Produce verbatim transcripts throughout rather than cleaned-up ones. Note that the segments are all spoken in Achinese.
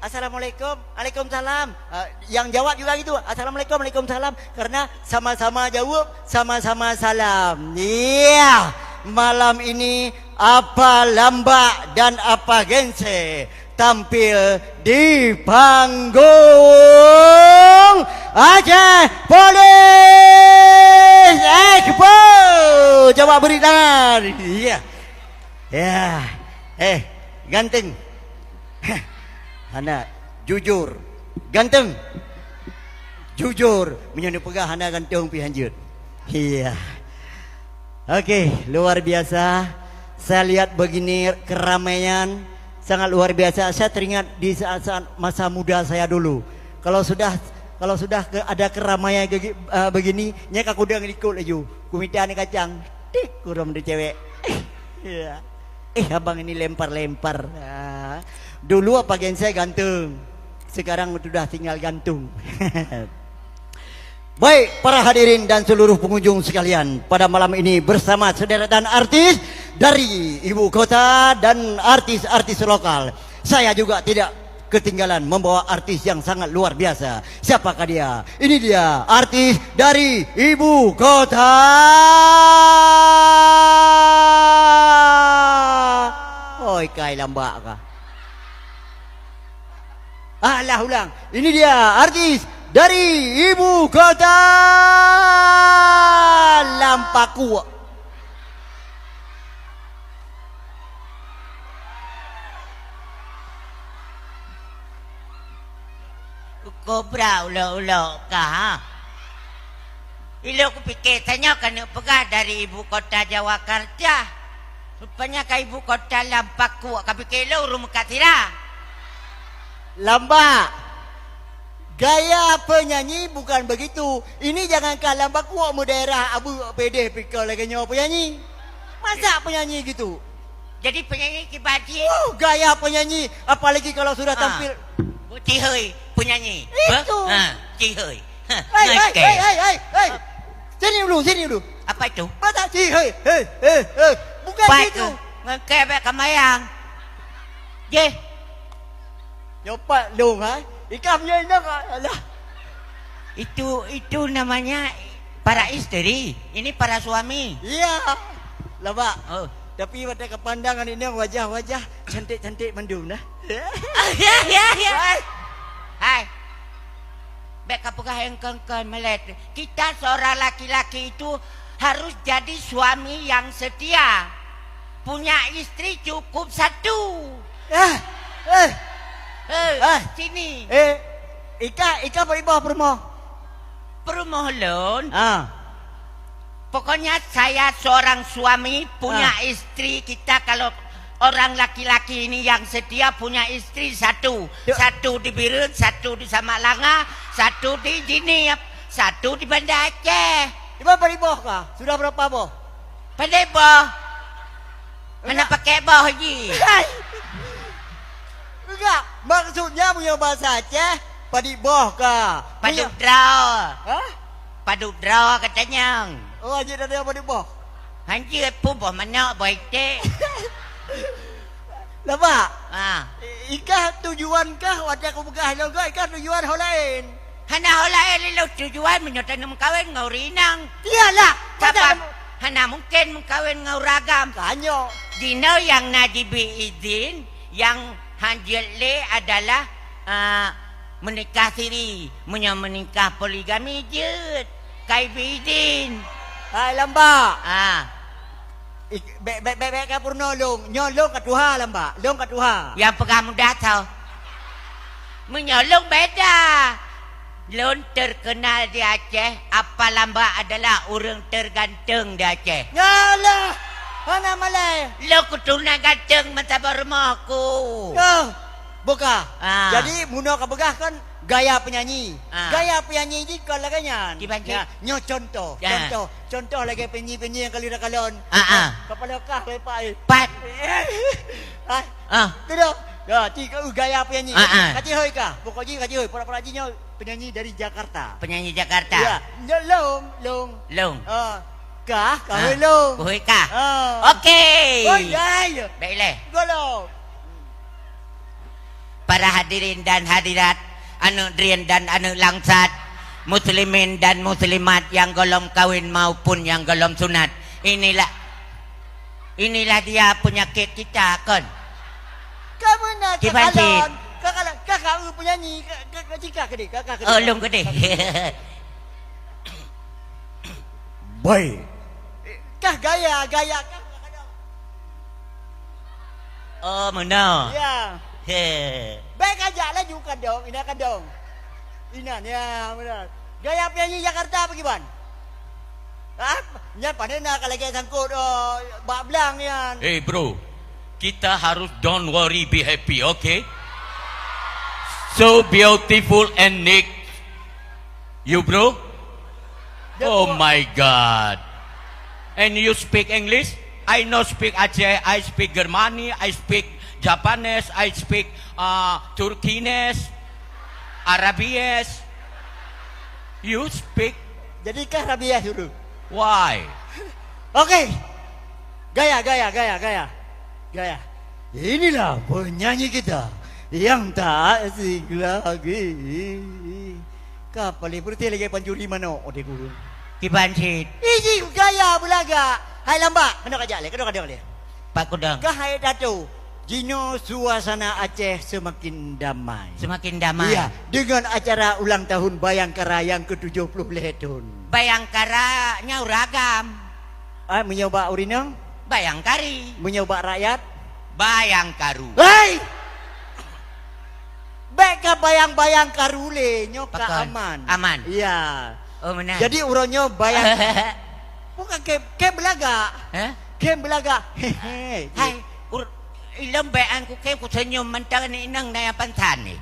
"Assalamualaikum." "Waalaikumsalam." Eh, yang jawab juga gitu, "Assalamualaikum." "Waalaikumsalam." Karena sama-sama jawab, sama-sama salam. Iya, malam ini Apa Lambak dan Apa Gense tampil di panggung Aceh Police Expo. Coba beri tangan. Iya. Ya. Eh, ganteng. Hana, jujur. Ganteng. Jujur. Meunyoe neupeugah hana ganteng pih hanjeuet. Iya. Oke, luar biasa. Saya lihat begini keramaian, sangat luar biasa. Saya teringat di saat-saat masa muda saya dulu. Kalau sudah, kalau sudah ke, ada keramaian gegi-, eh, begini, nyak aku dah ngelikot laju. Kumita ni kacang. Tik, kurang di cewek. Iya. Eh, abang ini lempar-lempar. Ah. Dulu Apa Gense ganteng. Sekarang sudah tinggal gantung. Baik, para hadirin dan seluruh pengunjung sekalian, pada malam ini bersama sederetan artis dari ibu kota dan artis-artis lokal, saya juga tidak ketinggalan membawa artis yang sangat luar biasa. Siapakah dia? Ini dia, artis dari ibu kota. Oi, kai lambak kah? Alah, ulang. Ini dia, artis dari ibu kota, Lampakuk. Kobra ulok-ulok kah, ha? Ilok kupike tanyoe ka neupeugah dari ibu kota Jawakarta. Rupanya ka ibu kota Lampakuk, ka pike lôn ureueng Meukat Sira. Lambak. Gaya penyanyi bukan begitu. Ini jangankan Lampakuk, meu daerah Abeuk, Pedeh, pike lagèe nyoe penyanyi. Masa penyanyi gitu? Jadi penyanyi kiban cit. Uh, gaya penyanyi, apalagi kalau sudah tampil. Cihoi penyanyi. Itu. Ha, cihoi. Ha, hei, hei, ngekeh. Hei, hei, hei, hei. Sini dulu, sini dulu. Apa itu? Masa cihoi? Hei, hei, hei. Bukan gitu. Ngekeh bèk kamayang. Jeh. Nyopat dong, ha? Ikam nyoe inong, alah. Itu, itu namanya para isteri. Ini para suami. Iya. Lah, Pak. Oh. Tapi watèe kapandang aneuk inong wajah-wajah cantik-cantik mandum nah. Ya, ya, ya. Hai. Hai. Bèk kapeugah engkon-kon melet. Kita seorang laki-laki itu harus jadi suami yang setia. Punya istri cukup satu. Eh, eh. Eh, sini. Eh, Ika, Ika bak iboh peurumoh? Peurumoh lôn. Ah. Pokoknya saya seorang suami, punya istri, kita kalau orang laki-laki ini yang setia punya istri satu. Satu di Bireuen, satu di Samalanga, satu di Jeunieb, satu di Banda Aceh. Iboh bak iboh kah? Sudah berapa boh? Pandai boh. Hana pakai boh ji. Hai. Enggak, maksudnya punya bahasa Aceh, padit boh ka. Padub droe. Hah? Padub droe katanyong. Oh, hanjeuet ada padit boh. Hanjeuet pun boh manok, boh iték. Lah, Pak. Ah. Ikah tujuan kah watèe kupeugah lôn kah, ikah tujuan ho laén? Hana ho laén lé lôn tujuan meunyoe tanyoe meukawen ngon ureueng inong. Iyalah, sabab hana mungken meukawen ngon ureueng agam. Tanyoe. Jinoe nyang na jibri idin, nyang hanjeuet lé adalah, ah, meunikah siri. Meunyoe meunikah poligami jeuet, ka jibri idin. Hai lambak. Ah. Bèk, bèk, bèk, bèk ka peurunoe lôn. Nyoe lôn ka tuha lambak. Lôn ka tuha. Nyang peugah muda soe? Meunyoe lôn beda. Lôn terkenal di Aceh, Apa Lambak adalah ureueng terganteng di Aceh. Yalah, hana malèe. Lôn keuturunan ganteng meusaboh rumoh ku. Yoh. Boh ka. Ah. Jadi, bunoe ka peugah kan gaya penyanyi. Ah. Gaya penyanyi jih kon lagèe nyan. Kiban cit? Ya, nyoe contoh, ya. Contoh, contoh lagèe penyanyi-penyanyi nyang ka lheueh kalon. Ah, ah. Kapala kah, Pak, eh. Pat. Ah. Ah. Tu dah. Ya, ti ka, uh, gaya penyanyi. Ah, ah. Ka cihoi kah? Pokok jih ka cihoi. Pura-pura jih nyoe penyanyi dari Jakarta. Penyanyi Jakarta. Ya, nyoe long, long. Long. Ah. Kah, kah, ah. Long. Kuhoi kah. Ah. Okey. Oh, ya, ya. Baiklah. Golom. Para hadirin dan hadirat, aneuk drien dan aneuk langsat, muslimin dan muslimat nyang gohlom kawin maupun nyang gohlom sunat. Inilah, inilah dia penyakit kita, kon. Ka meunan, ka Kiban cit. Kalon, ka kalon, ka, ka, eu, penyanyi, ka, ka, ka cika keudeh, ka, ka keudeh. Oh, lôn keudeh. Boy. Kah gaya, gaya kah. Oh, meunoe. Ya. He. Baik kajak laju kadong, ina kadong. Inan, ya, benar. Gaya penyanyi Jakarta apa kiban? Ha? Nyan pandai na ka lagèe sangkot, oh, bak blang nyan. Hey, bro. Kita harus don't worry, be happy, okay? So beautiful and neat. You, bro? Oh my God. And you speak English? I no speak Aceh, I speak Germany, I speak Japanese, I speak, uh, Turkish, Arabies. You speak? Jadi kah Arabies dulu? Why? Oke. Gaya, gaya, gaya, gaya. Gaya. Inilah penyanyi kita yang tak asing lagi. Ka paléng peureutih lagèe pancuri manok, oh, di gurun. Kiban cit. Iji gaya beulagak. Hai lambak, keunoe kajak lé, keunoe kajak lé. Pak Kudang. Ka hai tato. Jinoe suasana Aceh semakin damai. Semakin damai. Iya, dengan acara ulang tahun Bayangkara yang ketujuh puluh lhèe thon. Bayangkara nyoe ragam. Ah, meunyoe bak ureueng inong? Bayangkari. Meunyoe bak rakyat? Bayangkaru. Hei! Bèk ka bayang-bayang karu lé, nyoe ka Pakon? Aman. Aman. Iya. Oh, meunan. Jadi, uroe nyoe bayang. Bukan kém, kém beulagak. Hah? Kém beulagak. Hehe. Hai, ur-, ilôn bèk an kukém kuseunyum mantong ni inong daya pansan ni.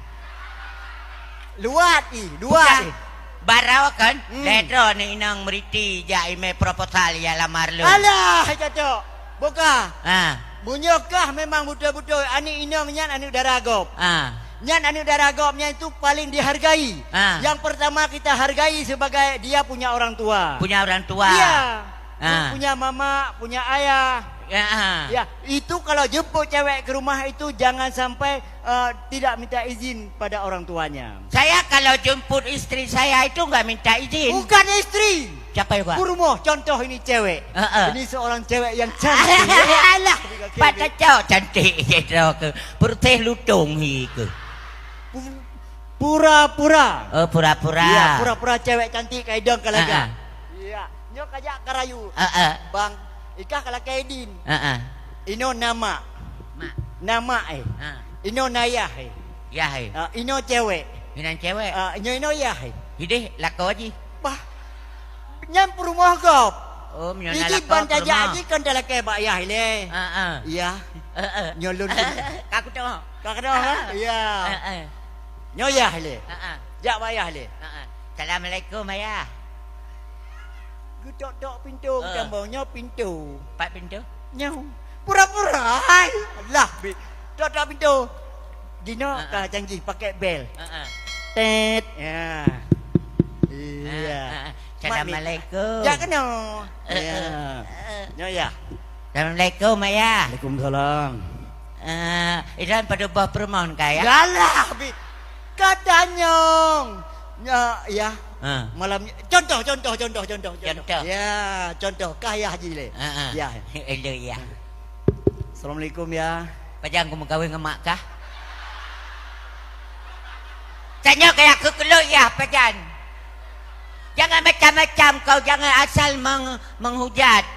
Luwat ih, luwat ih. Barô kan? Hmm. Lhèe droe ni inong meuriti jak imè proposal ya lamar lôn. Alah, cocok. Boka. Ha. Meunyoe kah memang beutôi-beutôi aneuk inong nyan aneuk dara gob. Ha. Nyan aneuk dara gob nyan itu paling dihargai. Ha. Yang pertama kita hargai sebagai dia punya orang tua. Punya orang tua. Iya. Ha. Punya mama, punya ayah. Ya, ha. Ya, itu kalau jemput cewek ke rumah itu jangan sampai, eh, tidak minta izin pada orang tuanya. Saya kalau jemput istri saya itu nggak minta izin. Bukan istri. Siapa juga? Peurumoh, contoh ini cewek. Heeh. Ini seorang cewek yang cantik. Alah, pada cok cantik gitu ke. Putih lutung hi ke. Pu-, pura-pura. Oh, pura-pura. Iya, pura-pura cewek cantik ka idong ka lagak. Heeh. Iya, nyoe kajak ka rayu. Heeh. Bang, ikah ka lakèe idin. Heeh. Inoe na mak. Mak. Na mak, eh. Ha. Inoe na yah, eh. Yah, eh. Ah, inoe cewek. Inan cewek. Ah, inoe, inoe yah, eh. Hideh lakoe jih. Bah. Nyan peurumoh gob. Oh, meunyoe na lakoe peurumoh. Iji ban tajak jih kan talakèe bak yah ilèe. Ha, ha. Iya. Ha, ha. Nyoe lôn tu. Ka kutoh. Ka kutoh, ha? Iya. Ha, ha. Nyoe yah ilèe. Ha, ha. Jak bak yah ilèe. Ha, ha. Assalamualaikum, Ayah. Geutok-tok pintoe, eh, geutambong nyoe pintoe. Pat pintoe? Nyoe. Pura-pura. Hai. Alah, bi. Tok-tok pintoe. Jinoe, ah, ka, ah, canggih pakai bel. Ah, ah. Tet. Ya. Iya. Ah, ah. Mak ni. Assalamualaikum. Jak keunoe. Eh, ya. Eh, eh. Nyoe ya. Assalamualaikum, Ayah. Waalaikumsalam. Eh, idan padub boh peurumoh kah, ya? Yalah, bi. Ka tanyong. Ya, ya. Ha. Malam ni, contoh, contoh, contoh, contoh, contoh. Contoh. Ya, contoh. Kah yah jih lé. Ha, ha. Ya. Hello, ya. Assalamualaikum, ya. Pajan kumeukawen ngon mak kah? Tanyoe keu yah keukeulok, ya, pajan. Jangan macam-macam kau, jangan asal meng-, menghujat.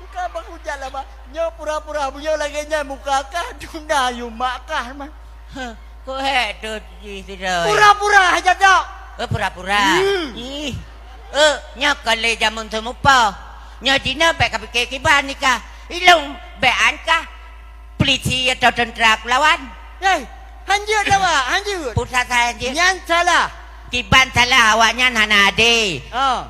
Bukan menghujat lah, Mak. Nyoe pura-pura, meunyoe lagèe nyan muka kah, duna yue mak kah, Mak. Heh, kok hék tu jih sidroe. Pura-pura haja tok. Oh, pura-pura. Hmm. Ih. Eh, nyoe kon lé jameun seumupoh. Nyoe jinoe bèk kapike kiban nikah. Ilôn bèk an kah polisi atau tentara kulawan. Hei, hanjeuet awak, hanjeuet. Pusat saya hanjeuet. Nyan salah. Kiban salah, awaknyan hana adé. Oh.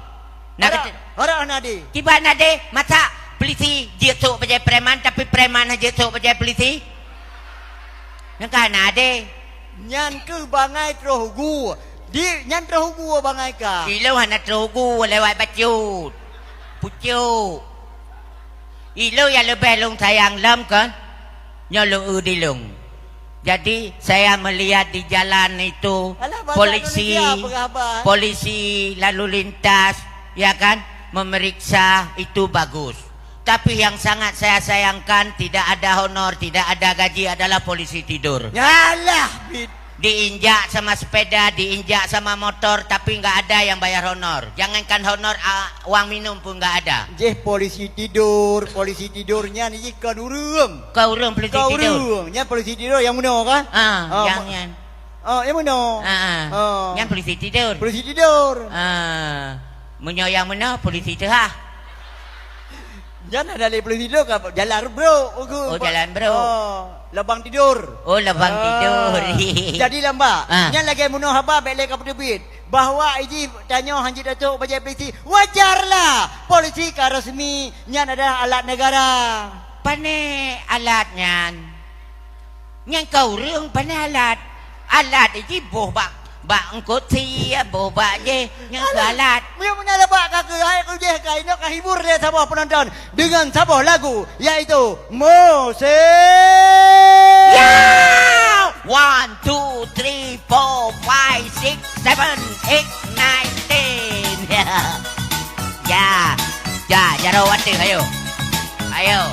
Nah, harap, kata, harap hana adé. Kiban adé, masa polisi jeuet sôk bajèe preman, tapi preman jeuet sôk bajèe polisi? Nyan ka hana adé. Nyan keuh bangai troh gu. Di, nyan troh gu bangai ka. Ilôn hana troh gu lewat bacut. Pucuk. Ilôn nyang leubeh lôn sayang lom kon, nyoe lôn eu dilôn. Jadi, saya melihat di jalan itu, alah, banyak polisi, Indonesia, apa khabar? Polisi lalu lintas, ya kan, memeriksa itu bagus. Tapi yang sangat saya sayangkan, tidak ada honor, tidak ada gaji, adalah polisi tidur. Yalah, Bit. Diinjak sama sepeda, diinjak sama motor, tapi nggak ada yang bayar honor. Jangankan honor, a, uang minum pun nggak ada. Jih polisi tidur, polisi tidur nyan jih kon ureueng. Kon ureueng polisi tidur. Kon ureueng, nyan polisi tidur nyang meunoe kan? Ah, ah, nyang ma-, nyan. Ah, nyang meunoe. Ah, ah. Ah. Nyan polisi tidur. Polisi tidur. Ah, meunyoe nyang meunoe polisi teuhah. Nyan hana lé polisi tidur ka jalan brok. Oh, jalan brok. Oh, lubang tidur. Oh, lubang tidur. Ah. Jadi lamba. Ah. Nyan lagèe meunoe haba bèk lé ka peuteubiet. Bahwa iji tanyoe hanjeuet ateueh bajèe polisi. Wajarlah. Polisi ka resmi. Nyan adalah alat negara. Pané alat nyan? Nyan ka ureueng pané alat. Alat jih boh bak, bak eungkôt sie, boh bak jih, nyan keuh alat. Meunyoe meunan bak ka keuh, hai keuh jih ka inoe ka hibur lé saboh penonton dengan saboh lagu, yaitu Musik. Ya! One, two, three, four, five, six, seven, eight, nine, ten. Ya. Ya, jaroe watèe, ayo. Ayo.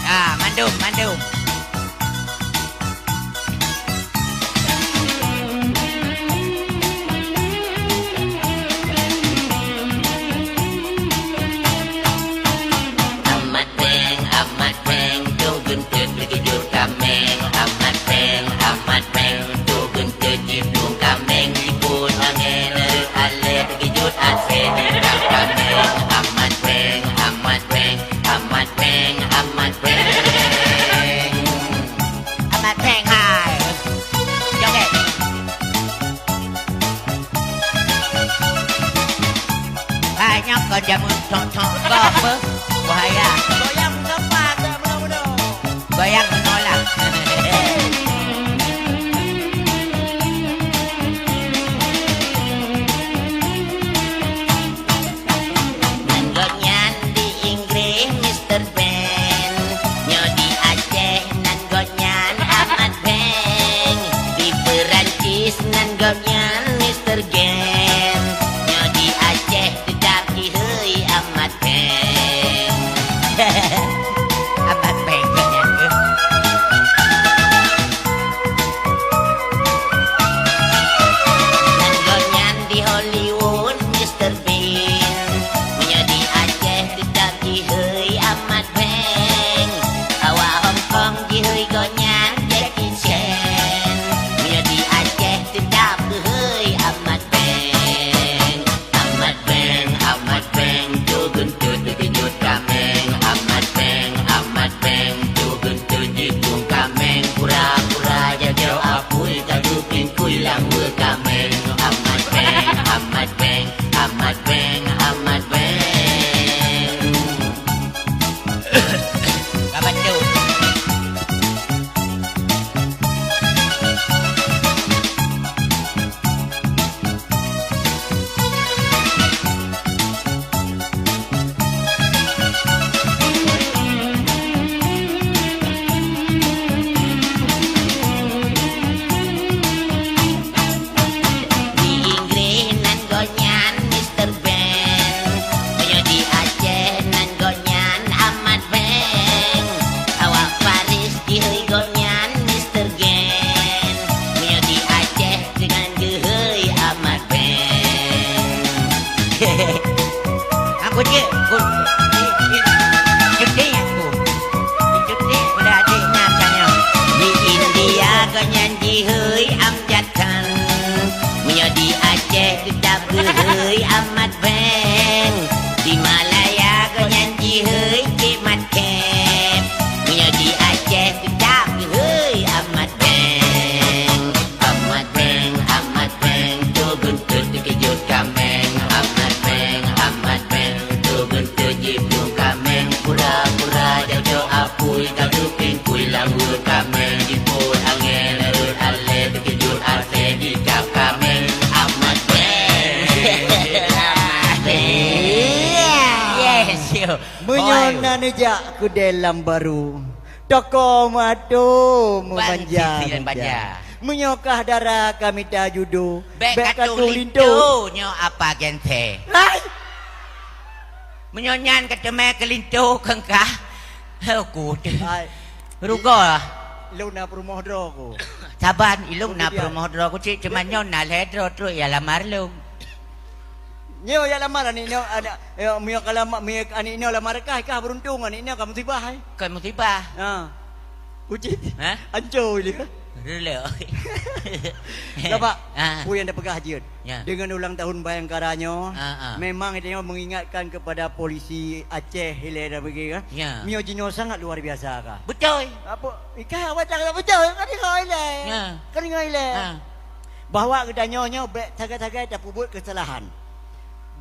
Ah, mandum, mandum. Amat péng, amat péng, tu geunteut teukeujot kaméng. Amat péng, amat péng, tu geunteut jipueng kaméng, jipueng angèn rhot alèe. Teukeujot asèe tingkat kaméng. Amat péng, amat péng, amat péng, amat péng. Amat péng hai. Joget. Hai, nyoe kon jameun cok-cok gob beuh. Bahaya. Goyang meunoe, meunoe, meunoe. Goyang meunoe lah. Nan gobnyan di Inggréh Mister Bean, nyoe di Aceh nan gobnyan Amat Beng, di Perancis nan gobnyan Mister Gen, nyoe di Aceh teutap jihôi Amat Beng. Amat Beng gobnyan keuh. Nan gobnyan di Hollywood, Mister Bean. Meunyoe di Aceh teutap jihôi Amat Beng. Awak Hong Kong jihôi gobnyan Jackie Chan. Meunyoe di Aceh teutap geuhôi Amat Beng. Amat Beng, Amat Beng, tu geunteut teukeujot kaméng. Amat Beng, Amat Beng, tu geunteut jipueng kaméng. Pura-pura jajoe apui, ka geupingkui lam weue kaméng. Amat Beng, Amat Beng, Amat Beng, Amat Beng. Ka bacut. Di Inggréh nan gobnyan Mister Bean, meunyoe di Aceh nan gobnyan Amat Beng, awak Paris jihôi gobnyan Mister Gen, meunyoe di Aceh deungon geuhôi Amat Beng. Aku cit, aku cuti aku. Cuti pada adik nyan tanya. Di India gobnyan jihôi Amjad Khan. Meunyoe di Aceh teutap geuhôi Amat Beng. Di Malaya gobnyan jihôi Cik Mat Kep. Meunyoe di Aceh teutap geuhôi Amat Beng. Amat Beng, Amat Beng, tu geunteut teukeujot kaméng. Amat Beng, Amat Beng, tu geunteut jipueng kaméng. Pura-pura jajoe apui, ka geupingkui lam weue kaméng. Jipueng angén rhot alèe, teukeujot asèe jikab kaméng. Amat Beng. Amat Beng. Yes, yo. Meunyoe na neujak keudè lam barô, Toko meuato meumanja-manja. Meunyoe kah dara ka mita judo, bèk ka tueng linto. Nyoe apa gense? Hai! Meunyoe nyan ka teumè keu linto keu kah. Hei, ku teuh. Hai. Rugoe. Ilôn na peurumoh droe ku. Saban, ilôn na peurumoh droe ku cit, cuma nyoe na lhèe droe trok ya lamar lôn. Nyoe ya lamar aneuk nyoe, aneuk, ya, meunyoe ka lama-, meunyoe aneuk nyoe lamar kah, kah beruntung, aneuk nyoe ka musibah, hai. Ka musibah. Ha. Uji. Ha? Anco dia. Rela. Nampak? Ah. Peue nyang tapeugah jeuet. Ya. Dengan ulang tahun Bayangkara nyoe, ah, ah, memang nyoe mengingatkan kepada polisi Aceh, ilèe dan begitu, kan? Ya. Mio jinoe sangat luar biasa, kah? Betul. Apa? Ikah awak tak betul, kan ingat ilèe. Ya. Kan ingat ilèe. Ah. Bahwa geutanyoe nyoe bèk sagai-sagai tapeubuet keusalahan.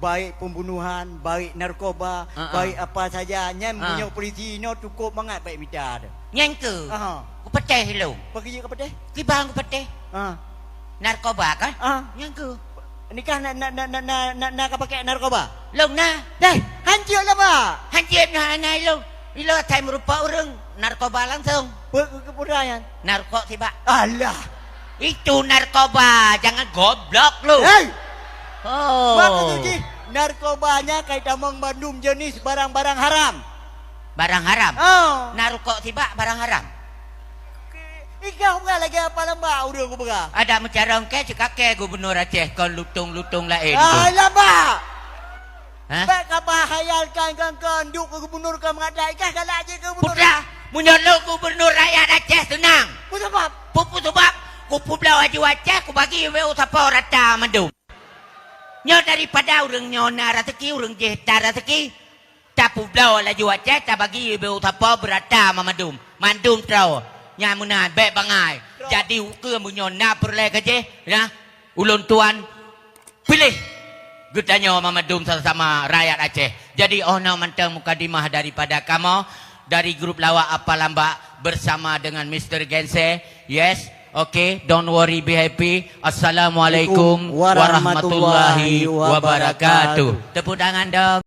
Baik pembunuhan, baik narkoba, ah, ah, baik apa saja, nyan, ah, meunyoe polisi nyoe cukôp mangat bèk mita teuh. Nyan keuh. Aha. Kupeuteh lôn. Bagi jeuet kupeuteh? Kiban kupeuteh. Ah. Narkoba kan? Ah. Nyan keuh. Nikah na, na, na ka pakai narkoba? Lôn na. Deh, hanjeuet lah, Pak. Hanjeuet na, na ilôn. Ilôn asai meurupa ureueng narkoba langsung. Pe-, ke-, ke-, peue nyan? Narkok sibak. Alah. Itu narkoba, jangan goblok lu. Hei! Oh. Maksud jih, narkoba nyan ka itamong bandum jenis barang-barang haram. Barang haram? Oh. Narkok sibak barang haram. Ikah bukan lagi apa lamba ureueng ku peugah. Ada meucarông ke cekake gubernur Aceh kon lutong-lutong laén tu. Ah, lamba. Hah? Bèk ka bahayalkan kang-kang duek keu gubernur ka meugadai kah galak jih keu gubernur. Putra, meunyoe lôn gubernur rakyat Aceh seunang. Peue sabab? Peue, peue sabab? Kupeubloe laju Aceh, kubagi ubé u sapo rata mandum. Nyoe daripada ureueng nyoe na raseuki, ureueng jih ta raseuki, tapeubloe laju Aceh, tabagi ubé u sapo beurata mandum. Mandum troe. Nyan meunan, bèk bangai. Jadi ukeue meunyoe na peureulèe keu jih, nah, ulôn tuan, piléh geutanyoe mandum sama-sama rakyat Aceh. Jadi, oh noe mantong mukadimah daripada kamoe dari grup lawak Apa Lambak bersama dengan Mister Gense. Yes, oke, don't worry, be happy. Assalamualaikum warahmatullahi wabarakatuh. Tepuk tangan dong.